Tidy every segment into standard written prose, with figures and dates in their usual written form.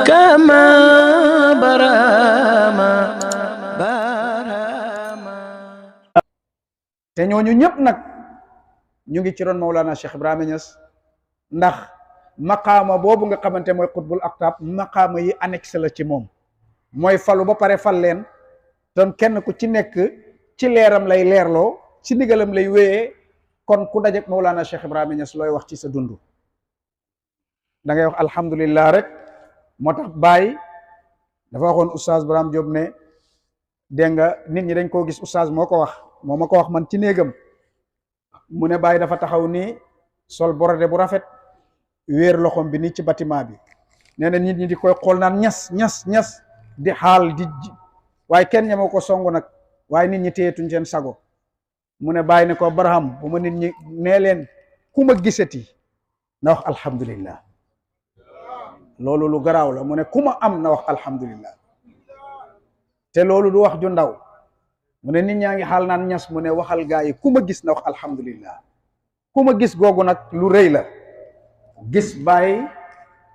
كما برama barama. te ñooñu ñëpp nag ñu ngi ci ron Mawlana Cheikh Ibrahima Niass, ndax maqaama boobu nga xamante mooy xutbul aktab maqaama yi annexe la ci moom, mooy falu ba pare fal leen ton kenn ku ci nekk ci leeram lay leerloo, ci ndigalam lay wéyee. kon ku dajek Mawlana Cheikh Ibrahima Niass looy wax ci sa dund da ngay wax alhamdulillah rek. moo tax Baye dafa waxoon oustaz Braham Diop ne dégg nga nit ñi dañ koo gis, oustaz moo ko wax, moo ma ko wax man ci néegam, mu ne Baye dafa taxaw nii sol borode bu rafet wéer loxom bi nii ci bâtiment bi, nee na nit ñi di koy xool naan ñas ñas ñas di xaal di waaye kenn ñama ko song nag, waaye nit ñi téyetuñ seen sago. mu ne Baye ne ko Braham bu ma nit ñi nee leen ku ma gisati na wax alhamdulillah, loolu lu garaaw la. mu ne ku ma am na wax alhamdulillah, te loolu du wax ju ndaw. mu ne nit ñaa ngi xaal naan ñas, mu ne waxal gaa yi ku ma gis na wax alhamdulillah. ku ma gis googu nag lu rëy la. gis Baye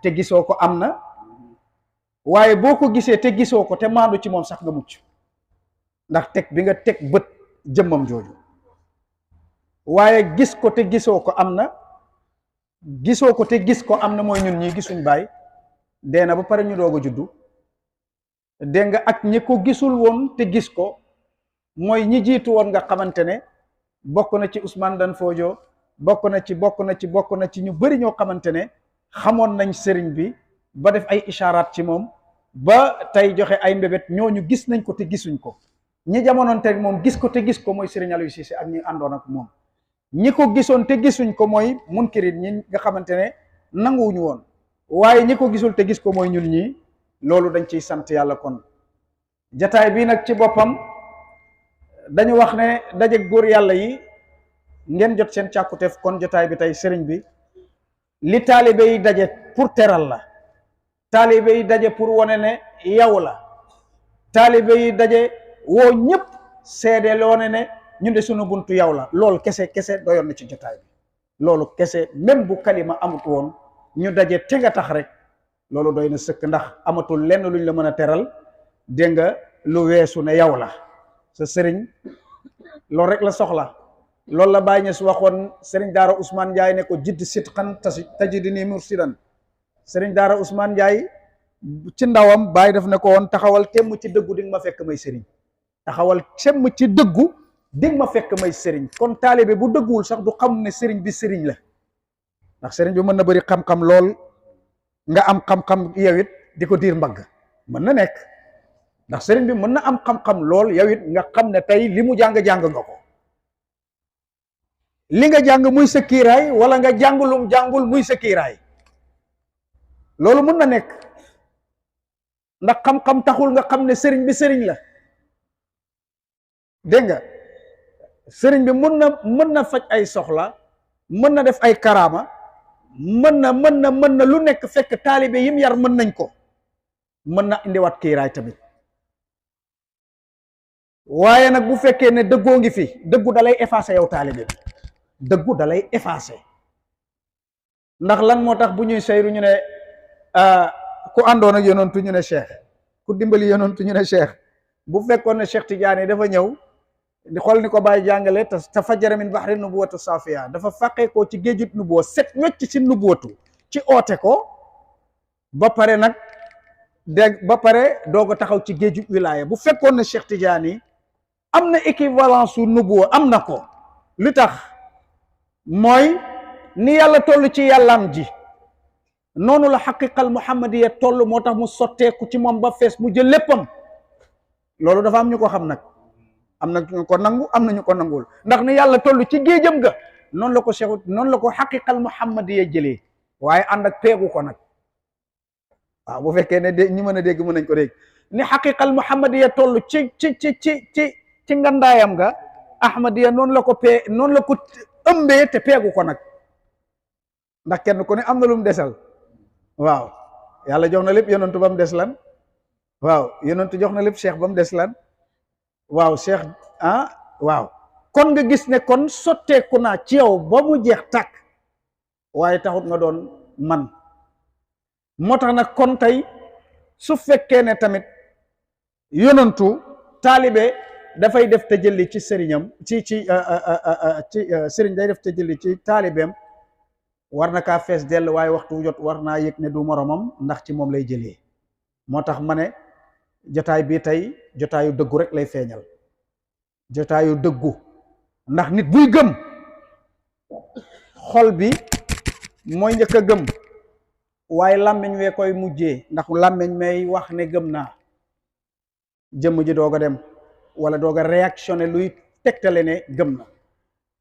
te gisoo ko am na, waaye boo ko gisee te gisoo ko te maandu ci moom sax nga mucc, ndax teg bi nga teg bët jëmmam jooju. waaye gis ko te gisoo ko am na, gisoo ko te gis ko am na mooy ñun ñii gisuñ Baye, dee na ba pare ñu doog a juddu. dégg nga ak ñi ko gisul woon te gis ko mooy ñi jiitu woon nga xamante ne bokk na ci Ousmane Dan Fodio, bokk na ci ñu bari ñoo xamante ne xamoon nañ sëriñ bi ba def ay isharaat ci moom ba tey joxe ay mbébét. ñooñu gis nañ ko te gisuñ ko. ñi jamonoon te moom gis ko te gis ko mooy Serigne Aliou Cissé ak ñi àndoon ak moom. ñi ko gisoon te gisuñ ko mooy munkirin ñi nga xamante ne nanguwuñu woon, waaye ñi ko gisul te gis ko mooy ñun ñii. loolu dañ ciy sant yàlla. kon jataay bii nag ci boppam dañu wax ne daje góor yàlla yi ngeen jot seen càkkuteef. kon jataay bi tey sëriñ bi li taalibe yi daje pour teral la, taalibe yi daje pour wane ne yow la, taalibe yi daje woo ñëpp seede loo ne ñun de sunu buntu yow la. loolu kese doyoon na ci jotaay bi. loolu kese même bu kalima amut woon ñu daje te nga tax rek loolu doy na sëkk, ndax amatul lenn luñ la mën a teral dégg nga lu weesu ne yow la sa sëriñ. loolu rek la soxla. loolu la Baye Niass waxoon sëriñ Daara Ousmane Ndiaye ne ko jidd sidqan tajidni mursidan. sëriñ Daara Ousmane Ndiaye ci ndawam Baye def ne ko woon taxawal temm ci dëggu di nga ma fekk may sëriñ. taxawal temm ci dëggu di nga ma fekk may sëriñ. kon taalibe bu dëgguwul sax du xam ne sëriñ bi sëriñ la, ndax sëriñ bi mën na bëri xam-xam lool nga am xam-xam yow it di ko diir mbagg, mën na nekk. ndax sëriñ bi mën na am xam-xam lool yow it nga xam ne tey li mu jàng-jàng nga ko, li nga jàng muy sa kiiraay, wala nga jàngulum jàngul muy sa kiiraay. loolu mën na nekk, ndax xam-xam taxul nga xam ne sëriñ bi sëriñ la. dégg nga sëriñ bi mën na faj ay soxla, mën na def ay karaama, mën na lu nekk, fekk taalibe yim yar mën nañ ko. mën na indiwaat kiiraay tamit. waaye nag bu fekkee ne dëggoo ngi fi, dëggu dalay effacé yow taalibe bi, dëggu dalay effacé. ndax lan moo tax bu ñuy seyru ñu ne ku àndoon ak yonontu ñu ne cheikh, ku dimbali yonontu ñu ne cheikh. bu fekkoon ne Cheikh Tidiane dafa ñëw di xool ni ko Baye jàngale te fajjara min bahri nubuwatu safiya, dafa fàqee ko ci géejut nubuwa, set wecc ci nubuwatu, ci oote ko ba pare nag dégg ba pare doog a taxaw ci géejut wilaya. bu fekkoon ne Cheikh Tidiane am na équivalence su nubuwa, am na ko. li tax mooy ni yàlla toll ci yàllaam ji, noonu la xaqiqal muhammadiya toll. moo tax mu sotteeku ci moom ba fees, mu jël léppam. loolu dafa am ñu ko xam nag, am na ñu ko nangu, am na ñu ko nangul. ndax ni yàlla toll ci géejam ga noonu la ko cheikh, noonu la ko xaqiqal muhammadiya jëlee, waaye ànd ak peegu ko nag. waaw bu fekkee ne ñi mën a dégg mën nañ ko dégg. ni xaqiqal muhammadiya toll ci ngandaayam ga, ahmadiya noonu la ko ëmbee te peegu ko nag. ndax kenn ku ne am na lu mu desal. waaw yàlla jox na lépp yonentu ba mu des lan. waaw yonentu jox na lépp cheikh ba mu des lan. waaw cheikh waaw kon nga gis ne kon sotteeku naa ci yow ba mu jeex tàkk, waaye taxut nga doon man. moo tax nag kon tey su fekkee ne tamit yonantu taalibe dafay def tëjëli ci sëriñam ci sëriñ day def tëjëli ci taalibeem war na kaa fees dell, waaye waxtu jot war naa yëg ne du moromam ndax ci moom lay jëlee. moo tax ma ne jotaay bii tey jotaayu dëggu rek lay feeñal, jotaayu dëggu, ndax nit buy gëm xol bi mooy njëkk a gëm, waaye làmmiñ wee koy mujjee, ndax làmmiñ may wax ne gëm naa, jëmm ji doog a dem wala doog a réactionné luy tegtale ne gëm na.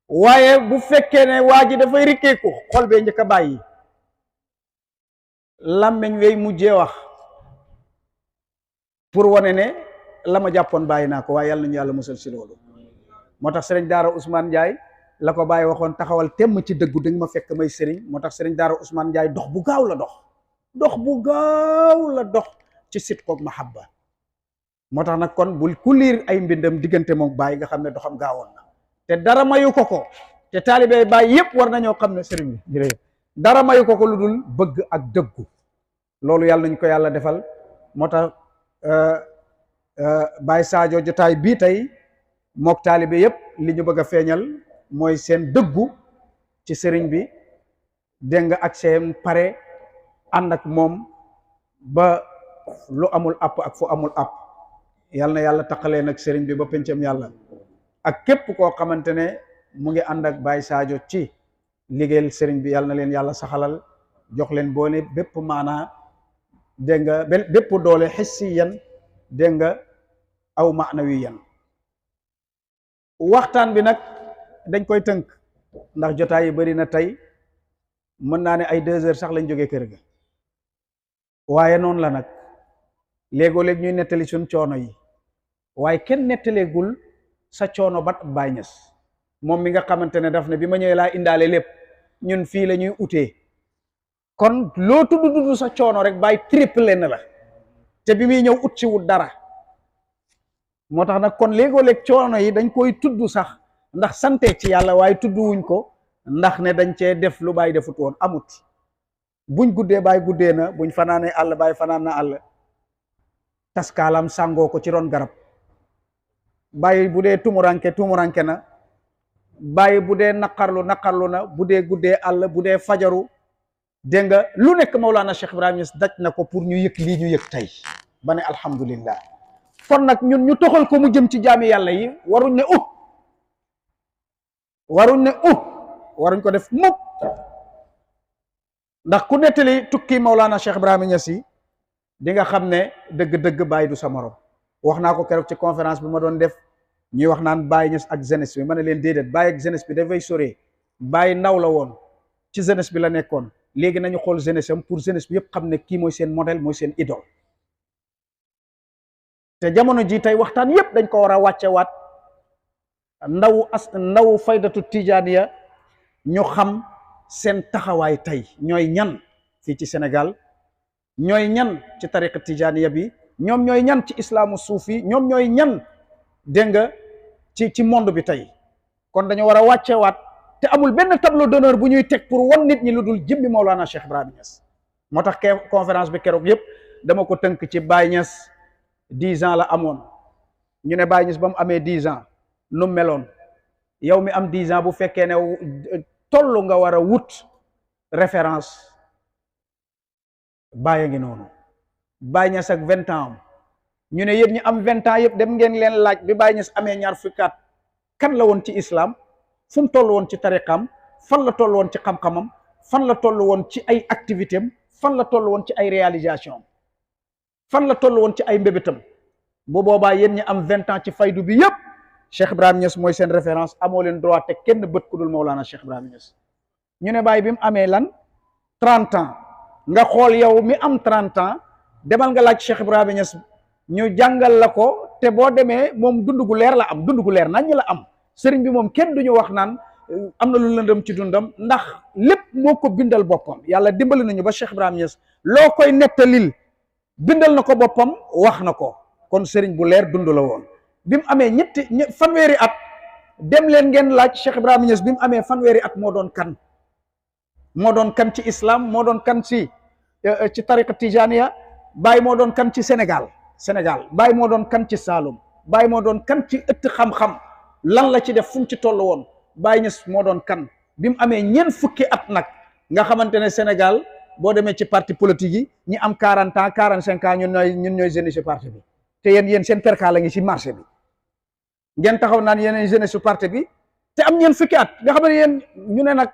waaye bu fekkee ne waa ji dafay rikkeeku, xol bee njëkk a bàyyi, làmmiñ wey mujjee wax pour wane ne la ma jàppoon bàyyi naa ko, waaye yàlla nañu yàlla musal si loolu. moo tax sëriñ daara Ousmane Ndiaye la ko bàyyi waxoon, taxawal temm ci dëggu da nga ma fekk may sëriñ. moo tax sëriñ daara Ousmane Ndiaye dox bu gaaw la dox bu gaaw la dox ci sidqoog mahabba. moo tax nag kon bul ku liir ay mbindam diggante moom bàyyi nga xam ne doxam gaawoon na, te dara mayu ko te taalibe bàyyi yépp war nañoo xam ne sëriñ bi jërëjëf dara mayu ko lu dul bëgg ak dëggu. loolu yàlla nañ ko yàlla defal. moo tax Baye Sadio jotaay bii tey mook taalibe yépp li ñu bëgg a feeñal mooy seen dëggu ci sëriñ bi, dégg nga, ak seen pare ànd ak moom ba lu amul app ak fu amul app. yàlla na yàlla taqalee nag sëriñ bi ba pencam yàlla, ak képp koo xamante ne mu ngi ànd ak Baye Sadio ci liggéeyal sëriñ bi. yàlla na leen yàlla saxalal, jox leen boole bépp maanaa, dégg nga, bépp doole hissiyan, dégg nga, aw maanawiyan. waxtaan bi nag dañ koy tënk ndax jotaay yi bari na tey, mën naa ne ay 2 heures sax lañ jógee kër ga. waaye noonu la nag léegoo léeg ñuy nettali suñ coono yi, waaye kenn nettaleegul sa coono bat Baay Ñas moom mi nga xamante ne daf ne bi ma ñëwee laa indaale lépp, ñun fii la ñuy utee. kon loo tudd sa coono rek Baay triplé na la, te bi muy ñëw ut ci wut dara. moo tax nag kon léegoo léeg coono yi dañ koy tudd sax ndax sante ci yàlla, waaye tudd wuñ ko ndax ne dañ cee def lu Baay defut woon, amut. buñ guddee Baay guddee na, buñ fanaanee àll Baay fanaan na àll, taskaalam sàngoo ko ci ron garab. Baay bu dee tumuranke na, Baay bu dee naqarlu na, bu dee guddee àll, bu dee fajaru, dégg nga, lu nekk Mawlana Cheikh Ibrahima Niass daj na ko pour ñu yëg lii ñu yëg tey ba ne alhamdulillah. kon nag ñun ñu toxal ko mu jëm ci jaami yàlla yi, waruñ ko def mukk. ndax ku nettali tukki Mawlana Cheikh Ibrahima Niass yi di nga xam ne dëgg-dëgg Baay du sa morom. wax naa ko keroog ci conférence bi ma doon def, ñuy wax naan Baay Niass ak jeunesse bi, ma ne leen déedéet, Baay ak jeunesse bi dafay soree. Baay ndaw la woon, ci jeunesse bi la nekkoon. léegi nañu xool jeunesse am pour jeunesse bi yëpp xam ne kii mooy seen modèle, mooy seen idole. te jamono ji tey waxtaan yëpp dañ ko war a wàcce waat ndaw faydatu tijaaniya ñu xam seen taxawaay tey ñooy ñan fii ci Sénégal, ñooy ñan ci tariqa tijaaniya bi, ñoom ñooy ñan ci islaamu suufi, ñoom ñooy ñan, dégg nga, ci monde bi tey. kon dañu war a wàccewaat, te amul benn tableau d'honneur bu ñuy teg pour wan nit ñi lu dul jëmmi Mawlana Cheikh Ibrahima Niass. moo tax conférence bi keroog yëpp dama ko tënk ci Baye Niass 10 ans la amoon. ñu ne Baye Niass ba mu amee 10 ans nu meloon. yow mi am 10 ans bu fekkee ne tollu nga war a wut référence, Baye ngi noonu. Baye Niass ak 20 ans ñu ne yéen ñi am 20 ans yëpp dem ngeen leen laaj bi Baye Niass amee ñaar fukki at kan la woon ci islam, fu mu toll woon ci tariqam, fan la toll woon ci xam-xamam, fan la toll woon ci ay activité am, fan la toll woon ci ay réalisation, fan la toll woon ci ay mbébétam. bu boobaa yéen ñi am 20 ans ci faydu bi yëpp Cheikh Ibrahima Niass mooy seen référence, amoo leen droit te kenn bët ku dul Mawlana Cheikh Ibrahima Niass. ñu ne Baye bi mu amee lan 30 ans nga xool yow mi am 30 ans demal nga laaj Cheikh Ibrahima Niass ñu jàngal la ko, te boo demee moom dund gu leer la am, dund gu leer nañ la am. sëriñ bi moom kenn duñu wax naan am na lu lëndëm ci dundam, ndax lépp moo ko bindal boppam. yàlla dimbali nañu ba Cheikh Ibrahima Niass loo koy nettalil bindal na ko boppam, wax na ko. kon sëriñ bu leer dund la woon. bi mu amee fanweeri at dem leen ngeen laaj Cheikh Ibrahima Niass bi mu amee fanweeri at moo doon kan ci islam, moo doon kan ci ci tariqa tijaniya, Baye moo doon kan ci Sénégal Baye moo doon kan ci Saloum, Baye moo doon kan ci ëtt xam-xam, lan la ci def fu mu ci toll woon. Baye Niass moo doon kan bi mu amee ñeent fukki at nag nga xamante ne Sénégal boo demee ci parti politique yi ñi am 40 ans 45 ans ñun ñooy jeunesse su parti bi, te yéen seen perka la ngi ci marché bi ngeen taxaw naan yéen jeunesse su parti bi te am ñeent fukki at nga xam ne yéen ñu ne nag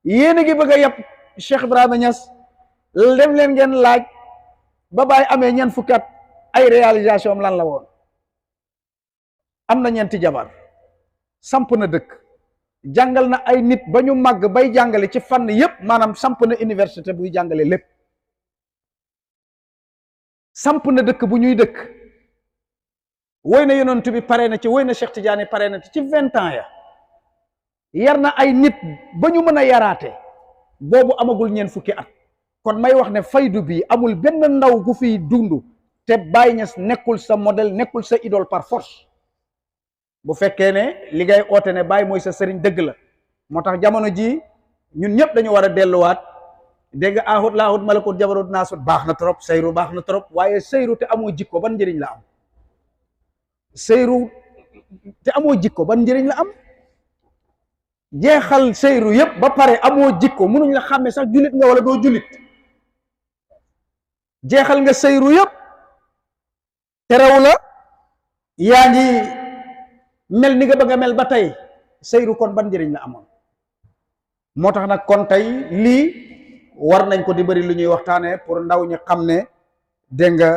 yéen a ngi bëgg a yab Cheikh Ibrahima Niass. dem leen ngeen laaj ba Baye amee ñeent fukki at ay réalisation am lan la woon. am na ñeenti jabar, samp na dëkk, jàngal na ay nit ba ñu màgg bay jàngale ci fànn yépp, maanaam samp na université buy jàngale lépp, samp na dëkk bu ñuy dëkk, woy na yonent bi pare na ci, woy na Cheikh Tidiane pare na ci 20 ans ya, yar na ay nit ba ñu mën a yaraate, boobu amagul ñeent fukki at. kon may wax ne faydu bi amul benn ndaw gu fiy dund te Baye Niass nekkul sa modèle, nekkul sa idole par force. bu fekkee ne li ngay oote ne Baye mooy sa sëriñ dëgg la, moo tax jamono ji ñun ñëpp dañu war a delluwaat. dégg nga ahut laahut malakut jabarut naasut baax na trop, seyru baax na trop, waaye seyru te amoo jikko ban njëriñ la am? seyru te amoo jikko ban njëriñ la am? jeexal seyru yëpp ba pare amoo jikko, munuñ la xàmme sax julit nga wala doo julit. jeexal nga seyru yëpp terew la yaa ngi mel ni nga bëgg a mel ba tey, seyru kon ban njëriñ la amoon? moo tax nag kon tey lii war nañ ko di bëri lu ñuy waxtaane pour ndaw ñi xam ne dégg nga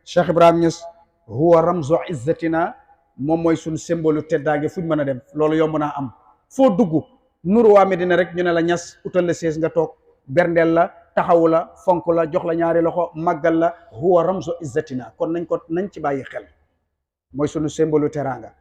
Cheikh Ibrahima Niass huwa ramzu izzatina, moom mooy suñ symbole teddaange fuñ mën a dem. loolu yomb naa am, foo dugg nuru waa Medina rek ñu ne la Niass utal la sees nga toog, berndeel la, taxawu la, fonk la, jox la ñaari loxo, màggal la. huwa ramzu izzatina, kon nañ ci bàyyi xel, mooy sunu symbole teraanga.